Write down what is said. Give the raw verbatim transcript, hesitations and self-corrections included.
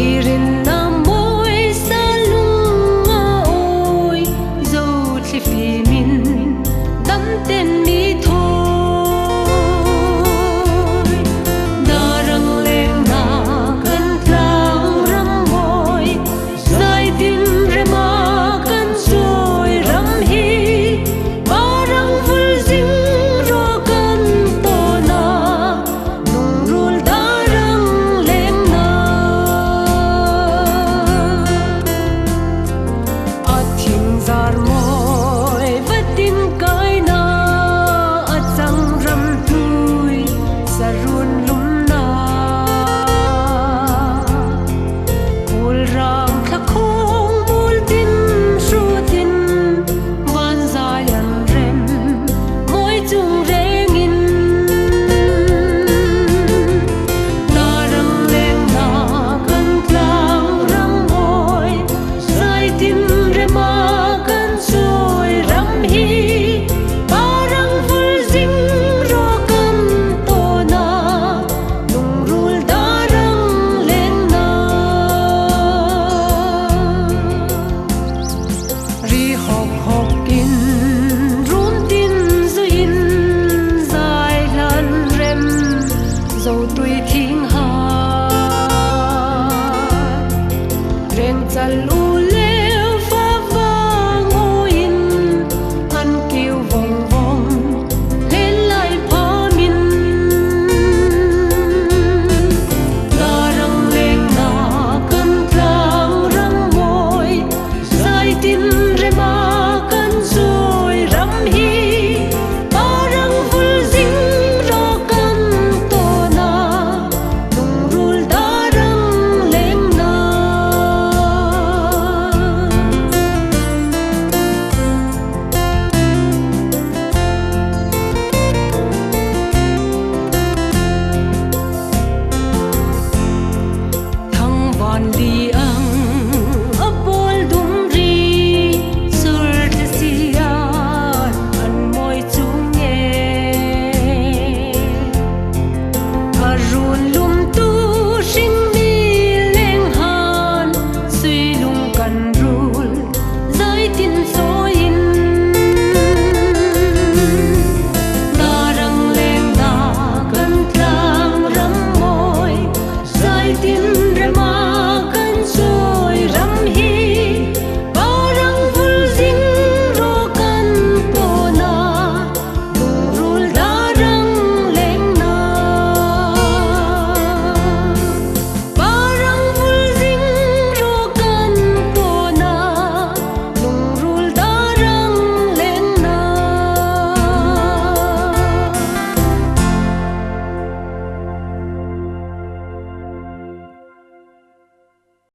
Rinna mawi sa lung a awi, zo thli fimin dam ten mi thaw. Darang lengna kan tlang ram mawi, zaitin rema kan chawi ram hi. Darang vul zing ro kan tawna, lungruol darang lengna. A thing zar mawi vatin kaina, a chang ram tui sarun lumna. Kul rang thlakhawng bul tin hrutin, van zai an rem mawi chung rengin. Darang lengna kan tlang ram mawi, zaitin rema kan chawi ram hi. Darang vul zing ro kan tawna, lungruol darang lengna. Ri hawk hawkin rum tin zuin, zai hlan rem zo tui thing ha. Rengchal u le fa vang uin, an kiu vong vong len lai phamin. Darang lengna kan tlang ram mawi, zaitin rema kan chawi ram hi. Darang vul zing ro kan tawna, lungruol darang lengna. Thangvanli